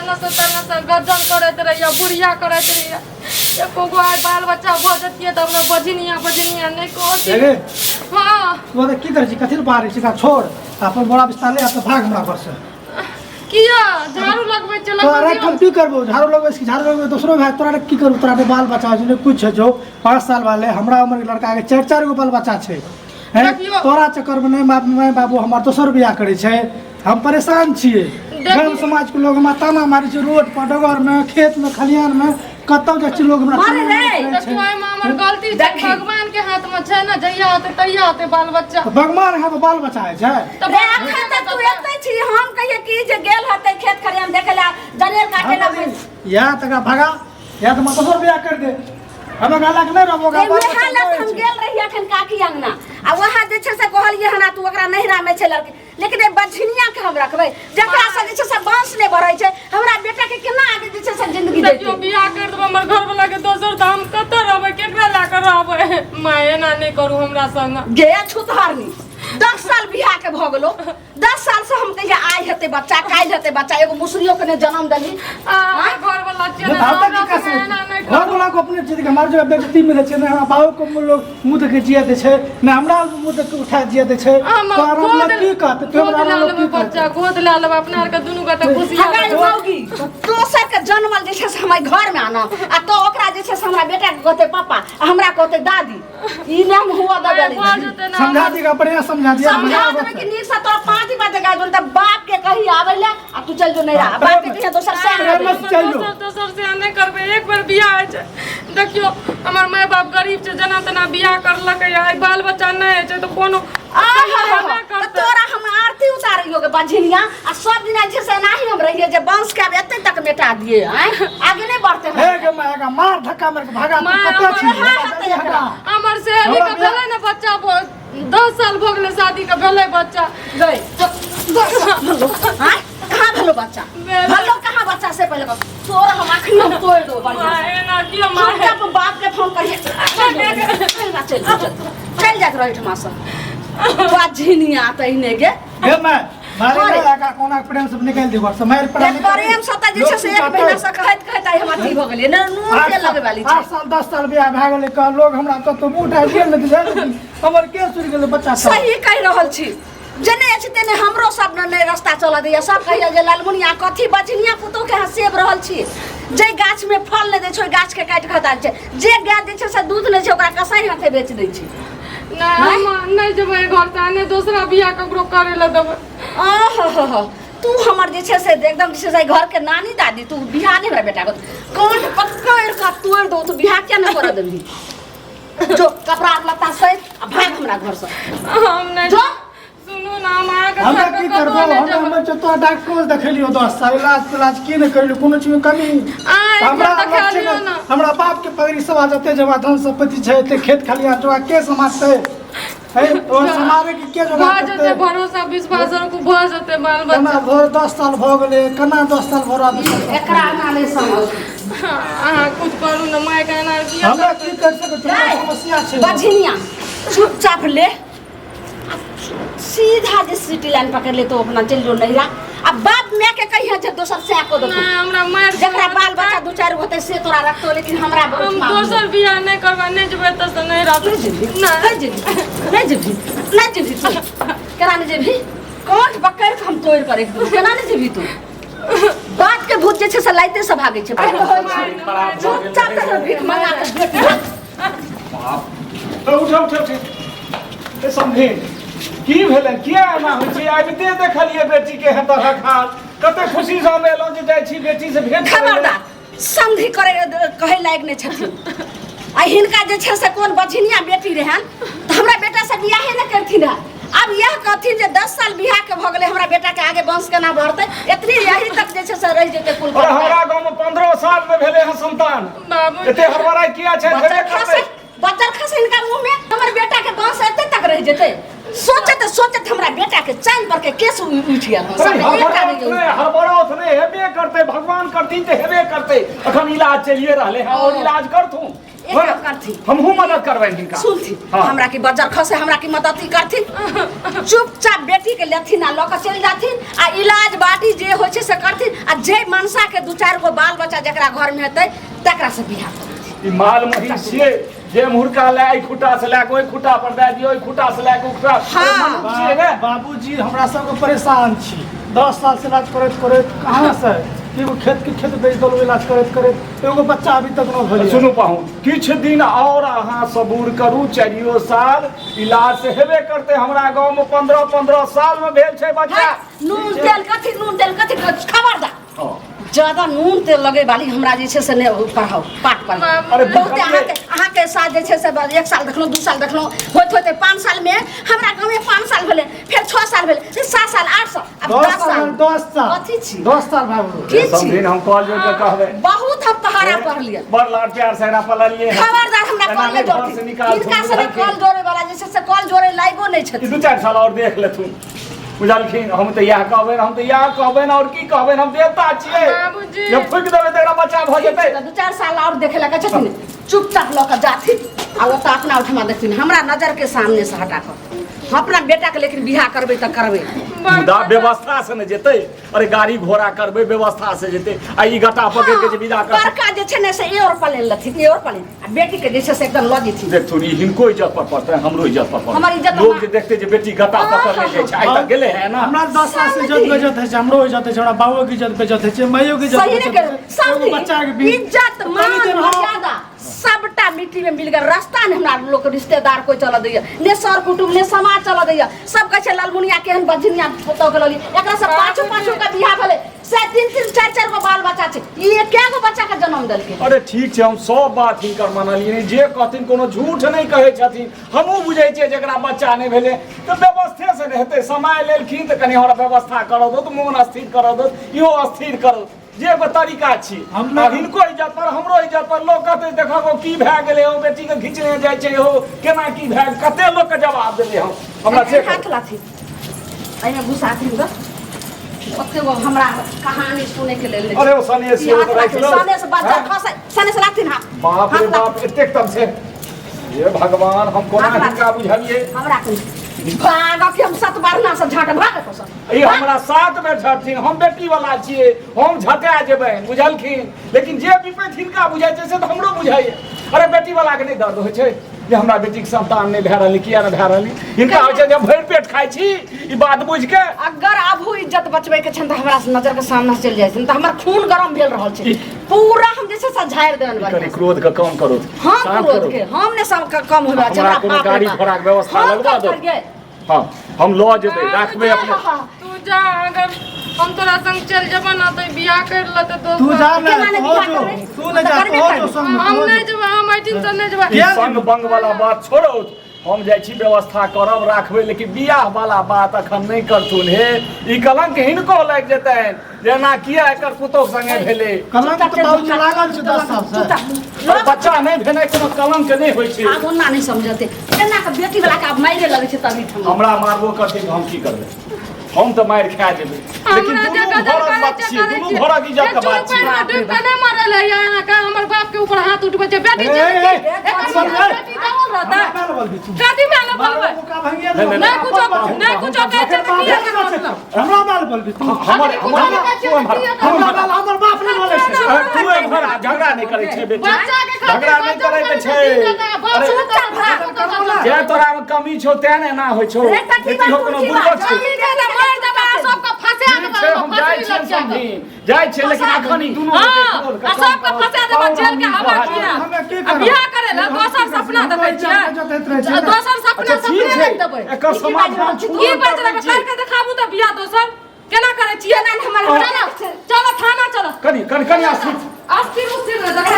एने से तेने से गजन करैत रहैया, बुढ़िया करैत रहैया। एको गो आइ बाल बच्चा भऽ जतियै तऽ हमरा बजनिया बजनिया नहि कहती। रे हाँ। तू ओतऽ की करै छी, कथी लए बाहर छी? एकरा छोड़, अपन बोरा बिस्तर ले आ तऽ भाग हमरा घरसँ। किया झाड़ू लगबै छै? तोरा लगबै राखि हम की करबो? झाड़ू लगबै छी, झाड़ू लगबै दोसरो भाय। तोरा की करबो? तोरा बाल बच्चा छै ने कुछ छौ 5 साल वाले, हमरा उम्र के लड़का के चारि चारि गो बाल बच्चा छै। हैं? देखियौ। तोरा चक्कर में नहीं माय बाबू हमर दोसर बियाह करै छै, हम परेशान छियै। देखियौ। गाम समाज के लोग हमरा ताना मारै छै, रोड पर, डगर में, खेत में, खलिहान में, कतौ जाइ छी लोग हमरा मारे ताना रे। मारै छै। देखियौ, एहिमे हमर गलती छै। देखी। भगवान के हाथ में छै ने, जहिया होतै तहिया होतै बाल बच्चा। तऽ भगवान है बाल बच्चा होइ छै। तऽ रे अखन तक तू एतै छी, हम कहिए कि जे गेल हतै खेत खलिहान देखे ला, जनेर काटे ला। या तकरा भगा या तऽ दोसर बियाह कर दे, हम गाला के नहीं रहबो। रे वएह लग हम गेल रहिए अखन काकी अंगना, आ वहाँ जे छै से कहलिए हन तू ओकरा नहिरा में छै लड़की, लेकिन ए बझनिया के हम रखबै जकरा से जे छै से वंश नहि बढ़ै छै, हमरा बेटा के केना आगे जे छै से जिंदगी देतै? देखियौ, बियाह कर देबै हमर घरवला के दोसर तऽ हम कतऽ रहबै? केकरा लए कऽ रहबै? माय, एना नहि करू हमरा संग। गे छुतहरनी, 10 साल बियाह के भऽ गेलो, 10 साल से हम कहिया आइ हेतै बच्चा, काल्हि हेतै बच्चा, एगो मुसरियो के नहि जन्म देली। घरवला छियै ने, भावता हमरा की संगे एना नहि घर करू। वाला को अपने चीज के हमारे जो बेइज्जती मिले छै, ने हमरा बाबू को लोग मुंह देखे जिया दे छै, ने हमरा मुंह देख के उठा जिया दे छै। हम तोरा गोद लोग की कहते? तू गोद हमरा लए लोग लेबै की कहते? बच्चा गोद लए लेबै, अपना आरके दुनू गोटे खुशी। हगाई मौगी, दोसर के जनमल जे छै से हमर घर में आनब आ तो ओकरा जे छै से हमरा बेटा के कहते पापा आ हमरा कहते दादी, ई ने हम हुआ दे भऽ जेतै ने। समझा दी, बढ़िया समझा दिया। समझा देबै कि नीक से तोरा पाँच बात गाय बोल त बाप के कही आबै ले आ तू चल जो नैरा, बाप के कहिया दोसर से आबै। प्रेम से चल जो। दोसर दोसर से नहि करबै, एक बेर बियाह होइ छै। देखियौ, हमर माय बाप गरीब छै, जेना तेना बियाह करलकै, आइ बाल बच्चा नहि होइ छै तऽ कोनो आहा, हेबे तऽ करतै। तोरा हम आरती उतारियो के बझिनिया, आ सब दिना जे छै से एनाही हम रहिए जे वंश के आब एते तक मेटा दिए, आँय आगे नहीं बढ़ते हम। हे गे माय, गे मार धक्का मार के भगा। तू मार, कतऽ मार, छी? मार, जल्दी हटा। हमर सहेली के हमरा बियाह- भेलै ने बच्चा, 10 साल भऽ गेलै शादी के, भेलै बच्चा। गई भलो, आँय कहाँ भलो बच्चा? भेलै। भलो कहाँ बच्चा से पहले कह। तोरा हम अखनी हम तोड़ दो बढ़िया से। माय, एना किया माय? चुपचाप बाप के फोन करिए, चल चल चल चल जात रही ठमा से बझिनिया तहिने गे। हे माय, मारे अरे। ना लगा, कोना प्रेम सब निकाल दे घर से, मार पड़ा। ते प्रेम से तऽ जे छै से एक महीना से कहैत कहैत आइ हम अथी भऽ गेलियै ने, नून तेल लगै वाली छै। 8 साल 10 साल बियाह भए गेलै, कह लोग हमरा कतौ मुँह उठा गेल नहि दिले, हमर के सुनि गेलै बच्चा सब। सही कहि रहल छी, जेने अछि तेने हमरो सब ने नहि रास्ता चलऽ दैया। सब कहैया जे लालमुनिया कथी बजनिया पुतोह के अहाँ सेब रहल छी, जे गाछ में फल नहि दै छै ओहि गाछ के काटि कऽ हटा दै छै, जे गाय जे छै से दूध नहि छै ओकरा कसाई हाथे बेच दै छै। नहि, हम नहि जेबै घर से, नहि दोसरा बियाह ककरो करै लए देबै। आहा, तू हमर जे छै से एकदम जे छै से घर के नानी दादी, तू बियाह नहि हमरा बेटा के कंठ पकड़ कऽ तोड़ि दो, तू बियाह किया नहि करऽ देबही? जो कपड़ा लत्ता सहित आ भाग हमरा घर से। हम नहि जो। सुनू ना, हम अहाँके हमरा छोड़ि की कऽ करबो? कतहु नहि हमरा जेबै। हमर तोरा डॉक्टर से देखेलियो 10 साल, इलाज तिलाज की नहि करेलियो, कोनो चीज में कमी। अहाँ एक हमरा बेर देखा अलग छै लियौ ने, ने। हमरा बाप के पगड़ी सब आ जते जमा धन संपत्ति छै, एते खेत खलिहान जोगा के समाजते है? और समारे के के जोगा भऽ जेतै करतै? भरोसा विश्वास रखू, भऽ जेतै बाल केना बच्चा। भर 10 साल भऽ गेलै, केना 10 साल भऽ रहल? एकरा एना नहि समझ। अहाँ कुछ करू ने, मायके एना किया? हमरा की कर सकै छी? हमरा समस्या छै। बझिनिया, चुपचाप ले सीधा जे सिटी लाइन पकड़ ले तो अपना चल जो नैरा, आ बाप माय के कहिया जे दोसर से को दो। नहि, हमरा मारि जकरा बाल बच्चा दू चारि होते से तोरा रखतो, लेकिन हमरा हम दोसर बियाह नहि करबै, नहि जेबै एतऽ से, नहि रहबै। नहि जेबही? नहि। नहि जेबही, नहि जेबही, नहि जेबही तू? केना नहि जेबही? कांठ पकड़ के हम तोड़ कर रख देबो। केना नहि जेबही तू? बात के भूत जे छै से लाइते से भागै छै। चुपचाप तऽ भीख मंगा के भेट। उठ उठ उठ, ए समझे की भेलै? किया एना होइ छै? आबिते देखलियै बेटी के हेतऽ हाल, कते खुशी से हम एलहुँ जे जाइ छी बेटी से भेंट करै लए। खबरदार, समधि करे कहै लायक नहि छथिन। आ हिनका जे छै से कोन बझिनिया बेटी रहनि तऽ हमरा बेटा से बियाहे नहि करथिन रहए। आब इएह कहथिन जे 10 साल बियाह के भऽ गेलै, हमरा बेटा के आगे वंश केना बढ़तै? एतनी यही तक जे छै से रहि जेतै कुल। और हमरा गाँव में 15 साल में भेलै हँ संतान। बाबू, एते हड़बड़ाइ किया छै? बच्चा हेबे खसै, करतै। बच्चा खसै हिनका मुँह में, हमर बेटा के वंश एते तक रहि जेतै। सोचैत सोचैत हमरा बेटा के चानि पर के केस उठि गेल हँ। अरे सब एकटा हड़बड़ाउत नहि गेल। नहि, हड़बड़ाउत नहि, हेबे करतै, भगवान करथिन तऽ हेबे करतै। अखन इलाज चलिए रहलै हँ, और इलाज करथुन। एक काम करथिन। हमहूँ मदद करबनि हिनका। सुनथिन। हाँ। हमरा की बजर खसे, हमरा की मदद ही करथिन। चुपचाप बेटी के लेथिन आ लऽ के चलि जाथिन आ इलाज बाटी जे होइ छै से करथिन आ जे मनसा के दू चारि गो बाल बच्चा जकरा घर में हेतै तकरा से बियाह करथिन। ई माल महींस छियै जे मुर्गा लए एहि खुटा से लए के ओहि खुटा पर दए दियौ, ओहि खुटा से लए के ओकरा। हाँ। मनुख छियै ने। बाबूजी, हमरा सबके परेशान छी। 10 साल से इलाज करैत करैत कहाँ से एगो खेत के खेत बेच देलहुँ, इलाज करैत करैत एगो बच्चा अभी तक न भेल। सुनू पाहुन, किछु दिन और अहाँ सबूर करू, 4 साल इलाज से हेबे करते। हमरा गाँव में 15-15 साल में भेल छै बच्चा। नून तेल कथी, नून तेल कथी, खबरदार। हँ। ज्यादा नून तेल लगे वाली हमरा जे छै से नहि पढ़ाउ, पाठ पढ़ाउ। अरे बहुते बुझलियै। अहाँके साथ जे छै से 1 साल देखलहुँ, 2 साल देखलहुँ, होइत होइत 5 साल में हमरा गाँवमे 5 साल भेलै, फेर 6 साल भेलै, फेर 7 साल, 8 साल, आब 10 10 साल, साल। 10 साल। कथी छी? 10 साल भए गेल। की छी? समझिन, हम कॉल जोड़ के कहबै। बहुत हम पहाड़ा पढ़लियै। बड़ लाड प्यार से एकरा पललियै हन। खबरदार, हमरा एना कॉल नहि नहि घर जोड़थिन। से निकालथुन, हिनका से बुझलखिन? कॉल जोड़े वाला जे छै से कॉल जोड़े लायको नहि छथिन। ई 2-4 साल और देख लेथुन, बुझलखिन? हम तऽ इएह कहबनि, हम तऽ इएह कहबनि, आओर की कहबनि? हम देवता छियै। बाबूजी। जे फूकि देबै तऽ एकरा बच्चा भऽ जेतै। 2-4 साल और देखे लए छथिन, चुपचाप लऽ कऽ जाथिन आ ओतऽ अपना ओहिठमा देखथिन, हमरा नजर के सामने से हटा कऽ। हम अपना बेटा के लेकिन बियाह करबै तऽ करबै। मुदा व्यवस्था से ने जेतै। अरे गाड़ी घोड़ा करबै, व्यवस्था से जेतै। आ ई गटा पकड़ के जे विदा कर बड़का जे छै ने से एरोप्लेन लथिन, एरोप्लेन, आ बेटी के जे छै से एकदम लऽ जेथिन। देखथुन, ई हिनको इज्जत पर पड़तै, हमरो इज्जत पर पड़तै। हमर इज्जत लोग जे देखते जे बेटी गटा पकड़ ले जाइ छै, आइ तक गेलै है ना। हमरा 10 साल से इज्जत बेइज्जत होइ छै, हमरो इज्जत होइ छै, हमरा बाबूओ के इज्जत बेइज्जत होइ छै, माइयो के इज्जत सही नहि बेइज्जत करू होइ छै। एगो समझी। बच्चा के बीच इज्जत कनि मान देर हम- मर्यादा सबटा मिट्टी में मिल गेल। रास्ता ने हमरा लोक रिश्तेदार कोई चलऽ दैया ने, सर कुटुम्ब ने, समाज चलऽ दैया। सब कहै छै लालमुनिया केहन बझनिया पुतौह के लली, एकरा से पाछू पाछू के बियाह भेलै से 3-3 4-4 गो बाल बच्चा छै, ई एके गो बच्चा के जन्म देलकै। अरे ठीक छै, हम सब बात हिनकर मानलियै, जे कहथिन कोनो झूठ नहि कहै छथिन। हमहूँ बुझै छियै जेकरा बच्चा नहि भेलै तऽ व्यवस्थे से ने हेतै। समय लेलखिन तऽ कनि हमरा व्यवस्था करऽ दो, तऽ मोन स्थिर करऽ दो, इहो स्थिर करू जे एगो तरीका छी। हम आ हिनको इज्जत पर, हमरो इज्जत पर लोक कहतै देखब की भए गेलै, ओ बेटीके घिचने जाइ छै, हो केना की भए गेल, कते लोकके जवाब देबै हम। हमरा से हाथ लाथी एहिमे घुसाथिन गऽ, ओते गो हमरा कहानी सुनै के लेल नहि। अरे ओ सनेस ई हाथ राखि लाथिन, लो। सनेस बच्चा हैं? खसै, सनेस लाथिन हाथ। बाप रे हाथ लाथिन। बाप, एतेक तम से हे भगवान, हम कोना हाथ लाथिन। हिनका बुझलियै? हमरा कहि भागऽ कि हम सत बारना से झाट भाग तो सब। ई हमरा 7 बेर झटथिन, हम बेटी वाला छियै, हम झटा जेबै, बुझलखिन? लेकिन जे विपैत हिनका बुझाइ छै से तऽ हमरो बुझाइए। अरे बेटी वाला के नहि दर्द होइ छै जे हमरा बेटीके संतान नहि भए रहलै, किया नहि भए रहलै? हिनका होइ छै जे हम भरि पेट खाइ छी, ई बात बुझि के। अगर आबू इज्जत बचबै के छनि तऽ हमरा से नजर के सामने चलि जाइ छनि तऽ हमर खून गरम भेल रहल छै पूरा, हम जे छै से झाड़ि देबनि कनि बढ़िआँ से। क्रोध के कम करू, हम शांत क्रोध करू। के हम ने सब के कम होबे छै। हमरा कोनो गाड़ी घोड़ाके व्यवस्था हम लगवा कम दो। करियै। हाँ, हम लऽ जेबै, राखबै अपने। तू जा, अगर हम तोरा संग चलि जेबऽ ने तऽ बियाह करि लेतै दोसर। तू जा ने, केना नहि तू बियाह जो, करबै? तू नहि जा, तऽ करबे तू जो करबै। संग में, हम तू नहि जो। जेबै, हम एहिठिन से नहि जेबै। ई संग बंग वाला बात छोड़ो, हम जाइ छी व्यवस्था करब, राखबै, लेकिन बियाह वाला बात अखन नहि करथुन। हे, ई कलंक हिनको लागि जेतनि जे एना किया एकर पुतोह संगे भेलै। कलंक तऽ बाबूजी लागल छै 10 साल से। चुपचाप। अरे बच्चा नहि भेनाइ कोनो कलंक नहि होइ छै। आब ओना नहि समझते, एना के बेटी वाला के आब मारे लगै छै तभी ठमा। हमरा मारबो करतै तऽ हम की करबै? हम तऽ मारि खा जेबै, लेकिन हमरा जे दुनू गजब घरक करै बात छै, छियै, करै दुनू छै। घरक इज्जत के जे बात चूर छियै। पानिमे डूबि कऽ नहि मरल है अहाँके, हमर बाप के ऊपर हाथ उठबै छै। बेटी ए, छै ए, ए, एकर बोल, ए। बेटी दौड़ रहतै। हमरा मार बोल दी तू। कथी मारल बोलबै? मुका भंगिया नहि, नहि, नहि कुछो, नहि कुछो कहै छै तऽ की एकर मतलब? हमरा मार बोल दी तू। हमर कुछो हमर नहि कहै छै तू एम्हर तऽ की एकर हमरा बाल, हमर बाप नहि बोलै छै। अरे तू एम्हर आ, झगड़ा नहि करै छै बेटी, बच्चा के खातिर झगड़ा नहि गजब करै के करै छै। छै, दिन रात बाप अरे से तऽ जे तोरा मे कमी छौ तें ने एना होइ छौ। रे तऽ की बेटी हो बात कोनो की बुड़बक बात? छै। जल्दी दे दे, मारि देबै आ सबके फंसा ठीक देबै, छै, हम फांसी जाइ छियै लग जाएत। समझी, जाइ छियै, लेकिन अखन ई दुनू हाँ, गोटे क्रोध के आ कम सबके करब। फंसा देबै, पाहुन जेल के हम हवा नीक खिया। हमे की आ करब? बियाह करे ला दोसर सपना देखै इज्जत बेइज्जत रहै छै छियै, ने। दोसर सपना अच्छा ठीक सपने छै, नहि देबै। एकर समाधान की तुरंत बात करै रहबै? छी। करके देखाबू तऽ बियाह दोसर केना करै छियै? केना नहि हमर चलो चलो थाना चलो। कनि कनि कनि अस्थिर अस्थिर उस्थिर नहि देखै।